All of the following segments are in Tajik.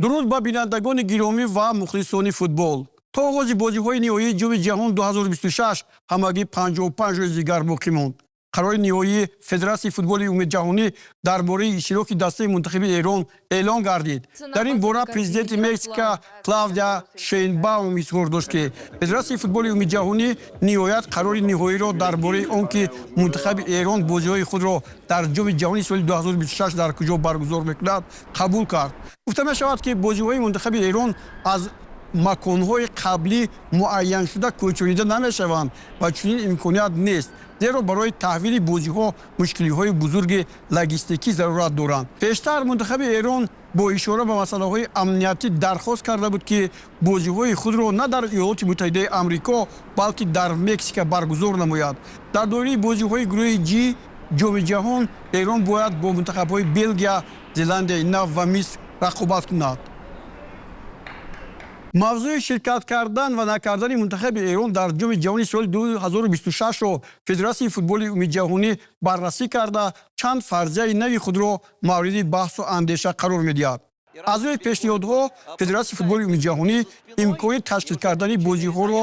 Дуруд ба бинандагони гиромӣ ва мухлисони футбол. То оғози бозиҳои ниҳоии Ҷоми ҷаҳон 2026 ҳамагӣ 55 рӯзи дигар боқӣ монд. Қарори ниҳоии Федератсияи футболи умумиҷаҳонӣ дар бораи иштироки дастаи мунтахаби Эрон эълон гардид. Дар ин бора президенти Мексика Клавдия Шейнбаум изҳор дошт, ки Федератсияи футболи умумиҷаҳонӣ ниҳоят қарори ниҳоиро дар бораи он ки мунтахаби Эрон бозиҳои худро дар Ҷоми ҷаҳони соли 2026 дар куҷо баргузор мекунад, қабул кард. Гуфта мешавад, ки бозиҳои мунтахаби Эрон аз маконҳои қаблӣ муайяншуда кӯчонида намешаванд ва чунин имконият нест, зеро барои таҳвили бозиҳо мушкилиҳои бузурги логистикӣ зарурат доранд. Пештар мунтахаби Эрон бо ишора ба масъалаҳои амниятӣ дархост карда буд, ки бозиҳои худро на дар Иёлоти Муттаҳидаи Амрико, балки дар Мексика баргузор намояд. Дар доираи бозиҳои гурӯҳи Ҷи Ҷоми ҷаҳон Эрон бояд бо мунтахабҳои Белгия, Зеландияи Нав ва Миср рақобат кунад. Мавзӯи ширкат кардан ва накардани мунтахаби Эрон дар Ҷоми ҷаҳони соли 2026-ро Федератсияи футболи умумиҷаҳонӣ баррасӣ карда, чанд фарзияи нави худро мавриди баҳсу андеша қарор медиҳад. Аз рӯи пешниҳодҳо, Федератсияи футболи умумиҷаҳонӣ имкони ташкил кардани бозиҳоро,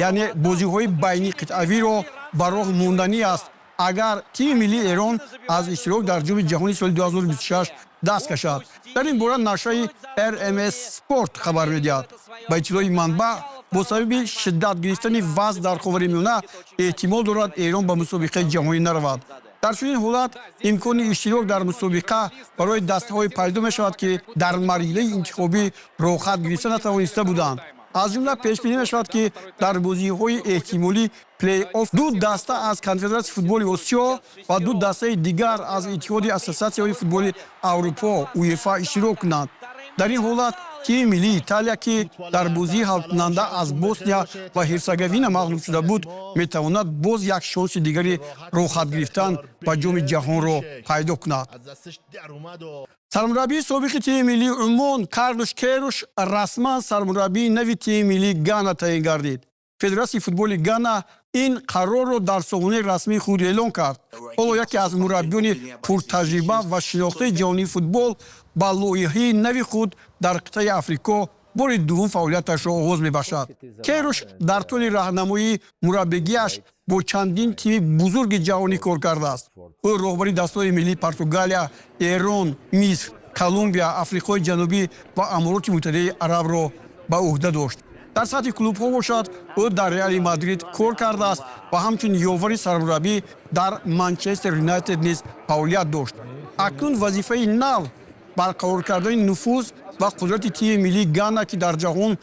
яъне бозиҳои байниқитъавиро, ба роҳ монданӣ аст, агар тими миллии Эрон аз иштирок дар Ҷоми ҷаҳони соли 2026 даст кашад. Дар ин бора нашрияи РМС Спорт хабар медиҳад. Ба иттилои манбаъ, бо сабаби шиддат гирифтани вазъ дар Ховари Миёна эҳтимол дорад, Эрон ба мусобиқаи ҷаҳонӣ наравад. Дар чунин ҳолат имкони иштирок дар мусобиқа барои дастаҳое пайдо мешавад, ки дар марҳилаи интихобӣ роҳхат гирифта натавониста буданд. Аз ҷумла пешбинӣ мешавад, ки дар бозиҳои эҳтимолӣ плей-офф ду даста аз Конфедератсияи футболи Осиё ва ду дастаи дигар аз Иттиҳоди ассотсиатсияҳои футболи Аврупо, УЕФА, иштирок кунанд. Дар ин ҳолат тими миллии Италия, ки дар бозии ҳалкунанда аз Босния ва Ҳерсеговина мағлуб шуда буд, метавонад боз як шонси дигари роҳхат гирифтан ба Ҷоми ҷаҳонро пайдо кунад. Сармураббии собиқи тими миллии Умон Карлуш Кейруш расман сармураббии нави тими миллии Гана таъин гардид. Федератсияи футболи Гана ин қарорро дар сомонаи расмии худ эълон кард. Ҳоло яке аз мураббиёни пуртаҷриба ва шинохтаи ҷаҳонии футбол ба лоиҳаи нави худ дар қитъаи Африко бори дуввум фаъолияташро оғоз мебахшад. Кейруш дар тӯли раҳнамоии мураббигиаш бо чандин тими бузурги ҷаҳонӣ кор кардааст. Ӯ роҳбари дастаҳои миллии Португалия, Эрон, Миср, Колумбия, Африқои Ҷанубӣ ва Амороти Муттаҳидаи Арабро ба ӯҳда дошт. Дар сатҳи клубҳо бошад, ӯ дар Реали Мадрид кор кардааст ва ҳамчун ёвари сармураббӣ дар Манчестер Юнайтед низ фаъолият дошт. Акнун вазифаи нав барқарор кардани нуфуз ва қудрати тими миллии Гана, ки дар ҷаҳон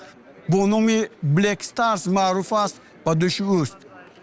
бо номи Блек Старс маъруф аст, ба дӯши ӯст.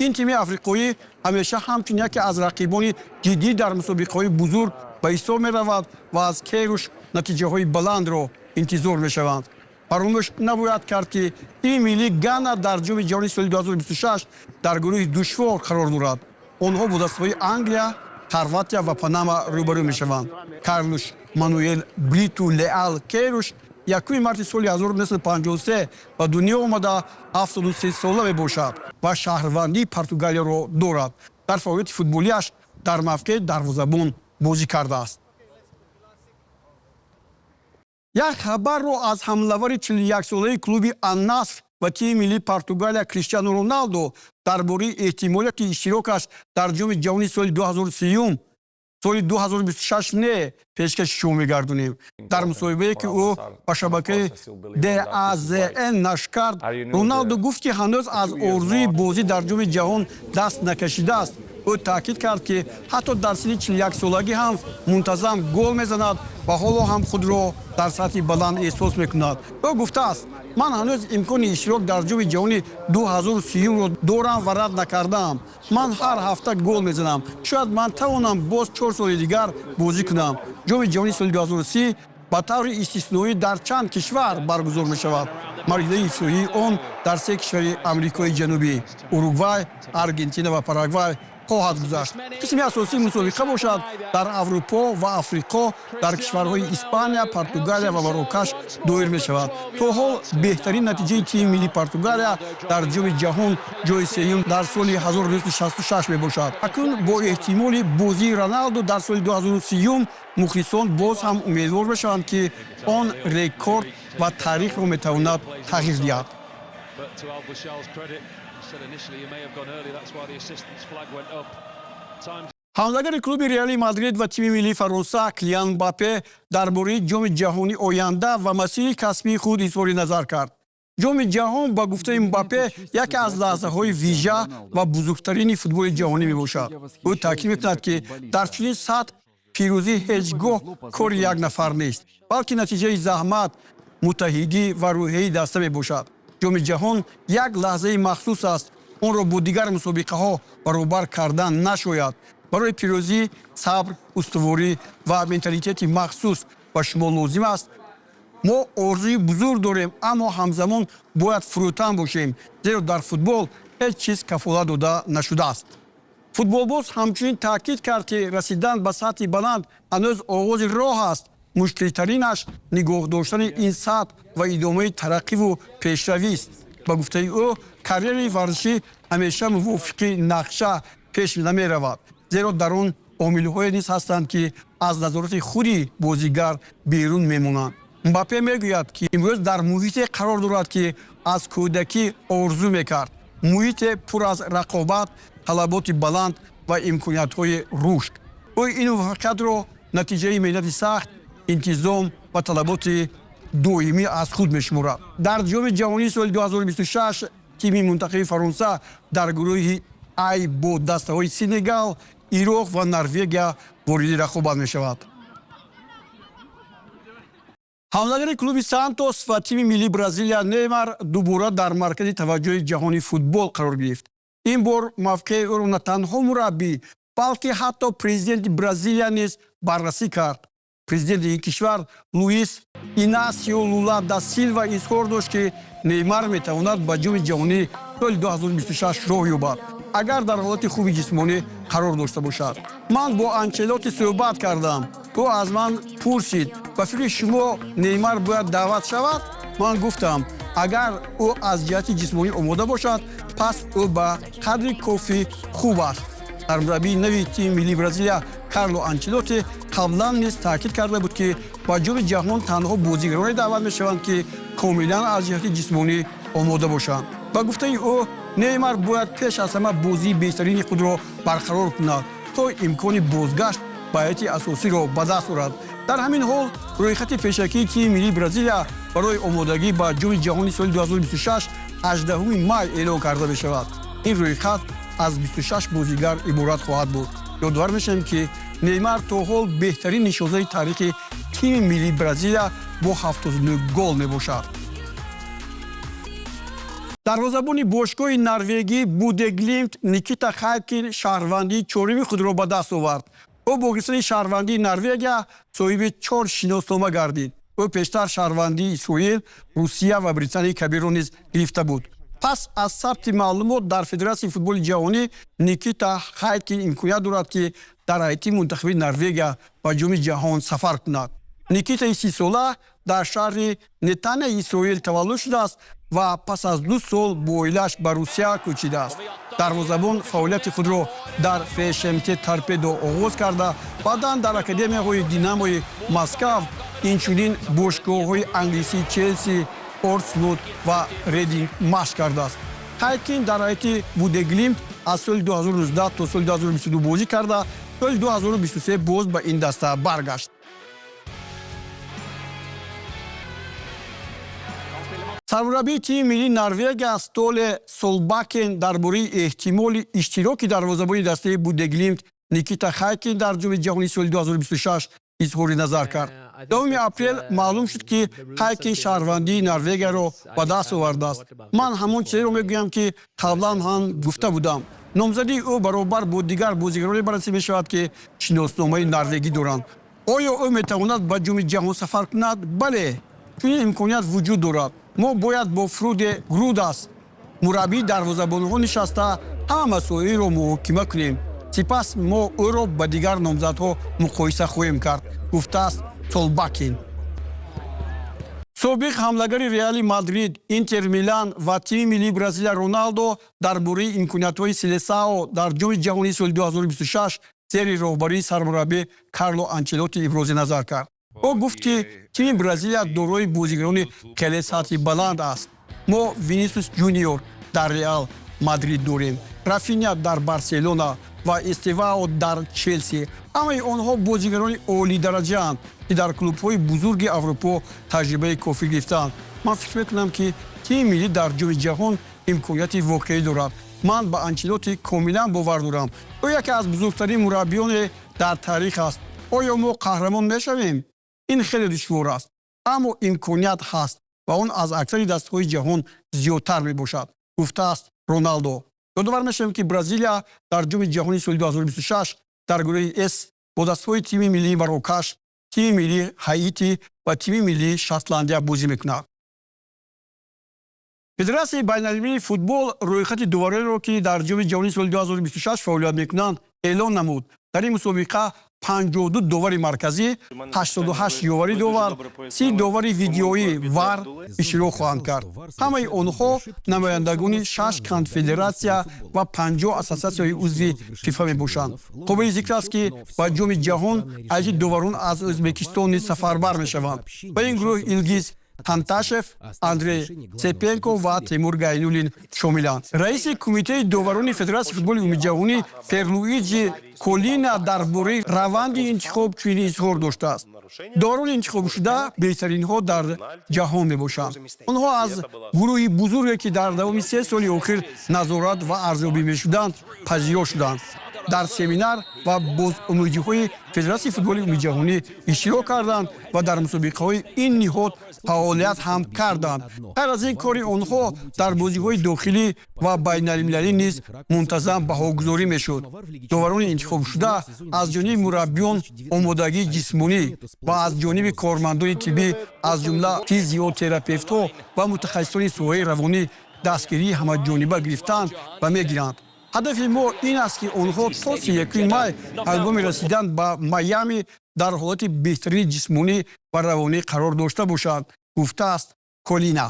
Ин тими африқоӣ ҳамеша ҳамчун яке аз рақибони ҷиддӣ дар мусобиқаҳои бузург ба ҳисоб меравад ва аз Кейруш натиҷаҳои баландро интизор мешаванд. Фаромӯш набояд кард, ки тими миллии Гана дар Ҷоми ҷаҳони соли 2026 дар гурӯҳи душвор қарор дорад. Онҳо бо дастаҳои Англия, Хорватия ва Панама рӯбарӯ мешаванд. Карлуш Мануэл Бриту Леал Кейруш 1 марти соли 1953 ба дунё омада, 73 сола мебошад ва шаҳрвандии Португалияро дорад. Дар фаъолияти футболиаш дар мавқеи дарвозабон бозӣ кардааст. Як хабарро аз ҳамлавари 41-солаи клуби Аннаср ва тими миллии Португалия Криштиану Роналдо дар бораи эҳтимолияти иштирокаш дар Ҷоми ҷаҳони соли 2030, соли 2026 не, пешкаши шумо мегардонем. Дар мусоҳибае, ки ӯ ба шабакаи ДАЗН нашр кард, Роналдо гуфт, ки ҳанӯз аз орзуи бозӣ дар Ҷоми ҷаҳон даст накашидааст. Ӯ таъкид кард, ки ҳатто дар синни 41-солагӣ ҳам мунтазам гол мезанад ва ҳоло ҳам худро дар сатҳи баланд эҳсос мекунад. Ӯ гуфтааст: «Ман ҳанӯз имкони иштирок дар Ҷоми ҷаҳони 2030-ро дорам ва рад накардаам. Ман ҳар ҳафта гол мезанам. Шояд ман тавонам боз 4 соли дигар бозӣ кунам». Ҷоми ҷаҳони соли 2030 ба таври истисноӣ дар чанд кишвар баргузор мешавад. Марҳилаи ифтитоҳии он дар се кишвари Амрикои Ҷанубӣ, Уругвай, Аргентина ва Парагвай Хоҳад гузашт. Қисми асосии мусобиқа бошад, дар Аврупо ва Африқо, дар кишварҳои Испания, Португалия ва Марокаш доир мешавад. То ҳол беҳтарин натиҷаи тими миллии Португалия дар Ҷоми ҷаҳон ҷои сеюм дар соли 1966 мебошад. Акнун бо эҳтимоли бозии Роналду дар соли 2030 мухлисон боз ҳам умедвор мешаванд, ки он рекорд ва таърихро метавонад тағйир диҳад. But to Al credit, said initially he may have gone early, that's why the assistant's flag went up. Time Ҳамлагари клуби Реали Мадрид ва тими миллии Фаронса Килиан Мбаппе дар бораи Ҷоми ҷаҳони оянда ва масири касбии худ изҳори назар кард. Ҷоми ҷаҳон, ба гуфтаи Мбаппе, яке аз лаҳзаҳои вижа ва бузургтарини футболи ҷаҳонӣ мебошад. Ӯ таъкид мекунад, ки дар чунин сатҳ пирӯзӣ ҳеҷ гоҳ кори як нафар нест, балки натиҷаи заҳмат, муттаҳидӣ ва рӯҳияи даста мебошад. Ҷоми ҷаҳон як лаҳзаи махсус аст, онро бо дигар мусобиқаҳо баробар кардан нашояд. Барои пирӯзӣ сабр, устуворӣ ва менталитети махсус ба шумо лозим аст. Мо орзуи бузург дорем, аммо ҳамзамон бояд фурӯтан бошем, зеро дар футбол ҳеҷ чиз кафолат дода нашудааст. Футболбоз ҳамчунин таъкид кард, ки расидан ба сатҳи баланд ҳанӯз оғози роҳ аст, мушкилтаринаш нигоҳ доштани ин сатҳ ва идомаи тараққиву пешравист. Ба гуфтаи ӯ, карьераи варзишӣ ҳамеша мувофиқи нақша пеш намеравад, зеро дар он омилҳое низ ҳастанд, ки аз назорати худи бозигар берун мемонанд. Мбаппе мегӯяд, ки имрӯз дар муҳите қарор дорад, ки аз кӯдакӣ орзу мекард, муҳите пур аз рақобат, талаботи баланд ва имкониятҳои рушд. Ӯ ин муваффақиятро натиҷаи меҳнати сахт, интизом ва талаботи доимӣ аз худ мешуморад. Дар Ҷоми ҷаҳонии соли 2026 тими мунтахаби Фаронса дар гурӯҳи Ай бо дастаҳои Сенегал, Ироқ ва Норвегия вориди рақобат мешавад. Ҳамлагари клуби Сантос ва тими миллии Бразилия Неймар дубора дар маркази таваҷҷӯҳи ҷаҳони футбол қарор гирифт. Ин бор мавқеи ӯро на танҳо мураббӣ, балки ҳатто президенти Бразилия низ баррасӣ кард. Президенти ин кишвар Луис Инасио Лула да Силва изҳор дошт, ки Неймар метавонад ба Ҷоми ҷаҳонӣ соли 2026 роҳ ёбад, агар дар ҳолати хуби ҷисмонӣ қарор дошта бошад. Ман бо Анчелоти суҳбат кардам. Ӯ аз ман пурсид: «Ба фикри шумо, Неймар бояд даъват шавад?» Ман гуфтам, агар ӯ аз ҷиҳати ҷисмонӣ омода бошад, пас ӯ ба қадри кофӣ хуб аст. Сармураббии нави тими миллии Бразилия Карло Анчелоти қаблан низ таъкид карда буд, ки ба Ҷоми ҷаҳон танҳо бозигароне даъват мешаванд, ки комилан аз ҷиҳати ҷисмонӣ омода бошанд. Ба гуфтаи ӯ, Неймар бояд пеш аз ҳама бозии беҳтарини худро барқарор кунад, то имкони бозгашт ба ҳайати асосиро ба даст орад. Дар ҳамин ҳол рӯйхати пешакии тими миллии Бразилия барои омодагӣ ба Ҷоми ҷаҳони соли 2026 18 май эълон карда мешавад. Ин рӯйхат аз 26 бозигар иборат хоҳад буд. Ёдовар мешавем, ки Неймар то ҳол беҳтарин нишонзади таърихи тими миллии Бразилия бо 79 гол мебошад. Дарвозабони бошгоҳи норвегӣ Буде-Глимт Никита Хайкин шаҳрвандии чоруми худро ба даст овард. Ӯ бо гирифтани шаҳрвандии Норвегия соҳиби чор шиноснома гардид. Ӯ пештар шаҳрвандии Исроил, Русия ва Британияи Кабирро низ гирифта буд. Пас аз сабти маълумот дар Федератсияи футболи ҷаҳонӣ, Никита Хайкин имконият дорад, ки дар ҳайати мунтахаби Норвегия ба Ҷоми ҷаҳон сафар кунад. Никитаи 30-сола дар шаҳри Нетанияи Исроил таваллуд шудааст ва пас аз 2 сол бо оилааш ба Русия кӯчидааст. Дарвозабон фаъолияти худро дар ФШМТ Торпедо оғоз карда, баъдан дар академияҳои Динамои Москав, инчунин бошгоҳҳои англисии Челси, Портсмут ва Рединг машқ кардааст. Хайкин дар ҳайати Буде-Глимт аз соли 2019 то соли 2022 бозӣ карда, соли 2023 боз ба ин даста баргашт. Сармураббии тими миллии Норвегия Столе Солбакен дар бораи эҳтимоли иштироки дарвозабони дастаи Буде-Глимт Никита Хайкин дар Ҷоми ҷаҳонии соли 2026 изҳори назар кард. 10 апрел маълум шуд, ки Хайкин шаҳрвандии Норвегияро ба даст овардааст. Ман ҳамон чизеро мегӯям, ки қаблан ҳам гуфта будам. Номзадии ӯ баробар бо дигар бозигароне баррасӣ мешавад, ки шиносномаи норвегӣ доранд. Оё ӯ метавонад ба Ҷоми ҷаҳон сафар кунад? Бале, чунин имконият вуҷуд дорад. Мо бояд бо Фруде Грудас, мураббии дарвозабонҳо, нишаста, ҳама масоилро муҳокима кунем. Сипас мо ӯро ба дигар номзадҳо муқоиса хоҳем кард, гуфтааст Солбакин. Собиқ ҳамлагари Реали Мадрид, Интер Милан ва тими миллии Бразилия Роналдо дар бораи имкониятҳои Селесао дар Ҷоми ҷаҳонии соли 2026 зери роҳбарии сармураббӣ Карло Анчелотти ибрози назар кард. Ӯ гуфт, ки тими Бразилия дорои бозигарони хеле сатҳи баланд аст. Мо Винисиус Ҷуниор дар Реал Мадрид дорем, Рафиня дар Барселона ва Эстевао дар Челси. Ҳамаи онҳо бозигарони олидараҷаанд, ки дар клубҳои бузурги Аврупо таҷрибаи кофӣ гирифтаанд. Ман фикр мекунам, ки тими миллӣ дар Ҷоми ҷаҳон имконияти воқеӣ дорад. Ман ба Анчелотти комилан бовар дорам. Ӯ яке аз бузургтарин мураббиёне дар таърих аст. Оё мо қаҳрамон мешавем? Ин хеле душвор аст, аммо имконият ҳаст ва он аз аксари дастаҳои ҷаҳон зиёдтар мебошад, гуфтааст Роналдо. Ёдовар мешавем, ки Бразилия дар Ҷоми ҷаҳонии соли 2026 дар гурӯҳи С бо дастаҳои тими миллии Марокаш, тими миллии Ҳаити ва тими миллии Шотландия бозӣ мекунад. Федератсияи байналмилалии футбол рӯйхати довареро, ки дар Ҷоми ҷаҳонии соли 2026 фаъолият мекунанд, эълон намуд. Дар ин мусобиқа 52 довари марказӣ, 88 ёвари довар, 30 довари видеоӣ ВАР иштирок хоҳанд кард. Ҳамаи онҳо намояндагони шаш конфедератсия ва 50 ассотсиатсияҳои узви ФИФА мебошанд. Қобили зикр аст, ки ба Ҷоми ҷаҳон ҳайати доварон аз Ӯзбекистон низ сафарбар мешаванд. Ба ин гурӯҳ Илгиз Танташев, Андрей Цепенко ва Темур Гайнуллин шомиланд. Раиси кумитаи доварони Федератсияи футболи умумиҷаҳонӣ Перлуиҷи Коллина дар бораи раванди интихоб чунин изҳор доштааст: Доварони интихобшуда беҳтаринҳо дар ҷаҳон мебошанд. Онҳо аз гурӯҳи бузурге, ки дар давоми 3 соли охир назорат ва арзёбӣ мешуданд, пазиро шуданд, дар семинар ва бозомӯзиҳои Федератсияи футболи умумиҷаҳонӣ иштирок карданд ва дар мусобиқаҳои ин ниҳод фаъолият ҳам карданд. Ғайр аз ин, кори онҳо дар бозиҳои дохилӣ ва байналмилалӣ низ мунтазам баҳогузорӣ мешуд. Доварони интихобшуда аз ҷониби мураббиён омодагии ҷисмонӣ ва аз ҷониби кормандони тиббӣ, аз ҷумла физиотерапевтҳо ва мутахассисони соҳаи равонӣ, дастгирии ҳамаҷониба гирифтанд ва мегиранд. Ҳадафи мо ин аст, ки онҳо то 31 май ҳангоми расидан ба Майами дар ҳолати беҳтарини ҷисмонӣ ва равонӣ қарор дошта бошанд, гуфтааст Колина.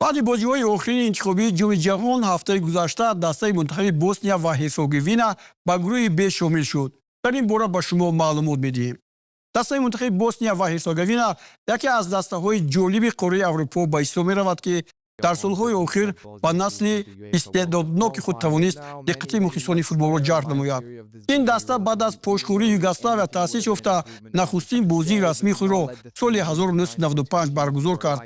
Баъди бозиҳои охирини интихобии Ҷоми ҷаҳон ҳафтаи гузашта дастаи мунтахаби Босния ва Ҳерсоговина ба гурӯҳи Б шомил шуд. Дар ин бора ба шумо маълумот медиҳем. Дастаи мунтахаби Босния ва Ҳерсоговина яке аз дастаҳои ҷолиби қораи Аврупо ба ҳисоб меравад, ки дар солҳои охир ба насли истеъдодноки худ тавонист диққати мухлисони футболро ҷалб намояд. Ин даста баъд аз пошхӯрии Югославия таъсис ёфта, нахустин бозии расмии худро соли 1995 баргузор кард.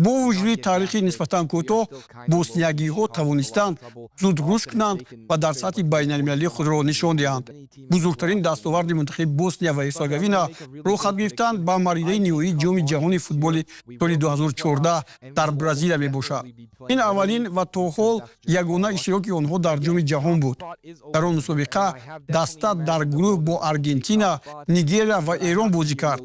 Бо вуҷуди таърихи нисбатан кӯтоҳ, босниягиҳо тавонистанд зуд рушд кунанд ва дар сатҳи байналмилалӣ худро нишон диҳанд. Бузургтарин дастоварди мунтахаби Босния ва Ҳерсоговина роҳхат гирифтан ба марҳилаи ниҳоии Ҷоми ҷаҳони футболи соли 2014 дар Бразилия мебошад. Ин аввалин ва то ҳол ягона иштироки онҳо дар Ҷоми ҷаҳон буд. Дар он мусобиқа даста дар гурӯҳ бо Аргентина, Нигерия ва Эрон бозӣ кард.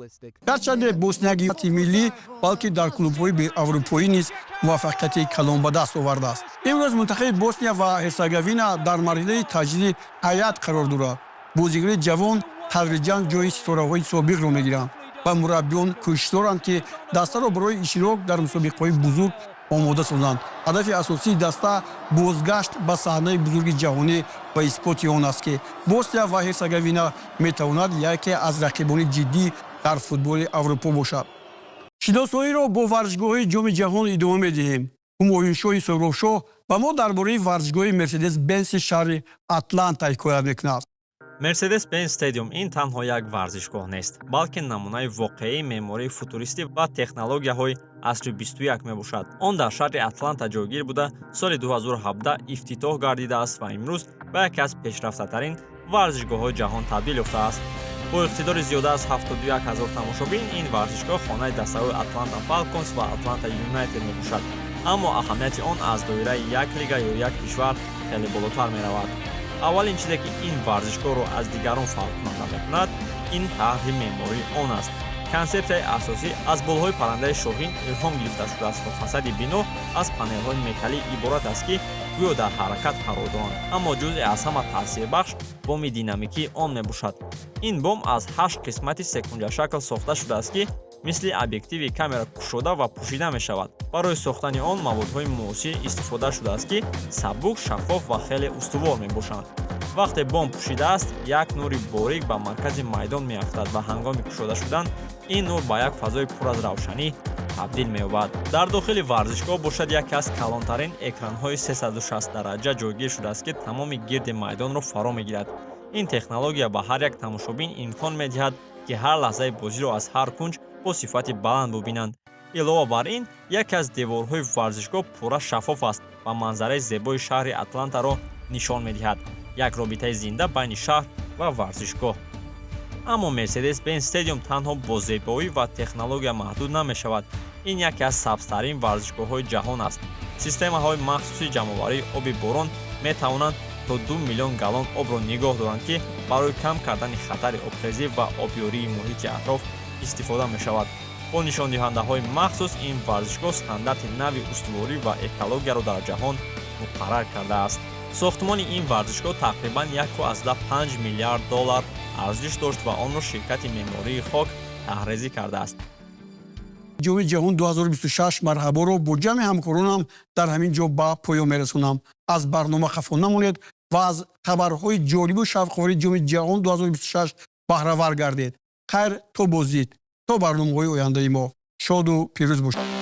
Гарчанде босниягии миллӣ, балки дар клубҳои аврупоӣ низ муваффақияти калон ба даст овардааст. Имрӯз мунтахаби Босния ва Ҳерсоговина дар марҳилаи таҷдиди ҳайат қарор дорад. Бозигарони ҷавон тадриҷан ҷои ситораҳои собиқро мегиранд ва мураббиён кӯшиш доранд, ки дастаро барои иштирок дар мусобиқаҳои бузург омода созанд. Ҳадафи асосии даста бозгашт ба саҳнаи бузурги ҷаҳонӣ ва исботи он аст, ки Босния ва Ҳерсоговина метавонад яке аз рақибони ҷиддӣ дар футболи Аврупо бошад. Шиносоиро бо варзишгоҳҳои Ҷоми ҷаҳон идома медиҳем. Ҳумоюншоҳи Соҳробшоҳ ба мо дар бораи варзишгоҳи Мерседес Бенси шаҳри Атланта ҳикоят мекунад. Мерседес Бенз Стадиум ин танҳо як варзишгоҳ нест, балки намунаи воқеии меъмории футуристӣ ва технологияҳои асри 21 мебошад. Он дар шаҳри Атланта ҷойгир буда, соли 2017 ифтитоҳ гардидааст ва имрӯз ба яке аз пешрафтатарин варзишгоҳҳои ҷаҳон табдил ёфтааст. Бо иқтидори зиёда аз 71 ҳазор тамошобин, ин варзишгоҳ хонаи дастаҳои Атланта Фалконс ва Атланта Юнайтед мебошад. Аммо аҳамияти он аз доираи як лига ё як кишвар хеле болотар меравад. Аввалин чизе, ки ин варзишгоҳро аз дигарон фарқкунанда мекунад, ин тарҳи меъмории он аст. Консепсияи асосӣ аз болҳои паррандаи шоҳин илҳом гирифта шудааст ва фасади бино аз панелҳои металлӣ иборат аст, ки гӯё дар ҳаракат қарор доранд. Аммо ҷузъе аз ҳама таъсирбахш боми динамикии он мебошад. Ин бом аз ҳашт қисмати секунҷашакл сохта шудааст, ки мисли объективи камера кушода ва пӯшида мешавад. Барои сохтани он маводҳои муосир истифода шудааст, ки сабук, шаффоф ва хеле устувор мебошанд. Вақте бом пӯшидааст, як нури борик ба маркази майдон меафтад ва ҳангоми кушода шудан ин нур ба як фазои пур аз равшанӣ табдил меёбад. Дар дохили варзишгоҳ бошад, яке аз калонтарин экранҳои 360 дараҷа ҷойгир шудааст, ки тамоми гирди майдонро фаро мегирад. Ин технология ба ҳар як тамошобин имкон медиҳад, ки ҳар лаҳзаи бозиро аз ҳар кунҷ бо сифати баланд бубинанд. Илова бар ин, яке аз деворҳои варзишгоҳ пурра шаффоф аст ва манзараи зебои шаҳри Атлантаро нишон медиҳад, як робитаи зинда байни шаҳр ва варзишгоҳ. Аммо Мерседес Бенз Стадиум танҳо бо зебоӣ ва технология маҳдуд намешавад. Ин яке аз сабзтарин варзишгоҳҳои ҷаҳон аст. Системаҳои махсуси ҷамъоварии оби борон метавонанд то 2 миллион галлон обро нигоҳ доранд, ки барои кам кардани хатари обхезӣ ва обёрии муҳити атроф истифода мешавад. Бо нишондиҳандаҳои махсус ин варзишгоҳ стандарти нави устуворӣ ва экологияро дар ҷаҳон муқаррар кардааст. Сохтмони ин варзишгоҳ тақрибан 1,5 миллиард доллар арзиш дошт ва онро ширкати меъмории Хок таҳрезӣ кардааст. Ҷоми ҷаҳон 2026 марҳаборо бо ҷамъи ҳамкоронам дар ҳамин ҷо ба поён мерасонам. Аз барнома хафо намонед ва аз хабарҳои ҷолибу шавқовари Ҷоми ҷаҳон 2026 баҳравар гардед. Хайр, то боздид, то барномаҳои ояндаи мо, шоду пирӯз бошед.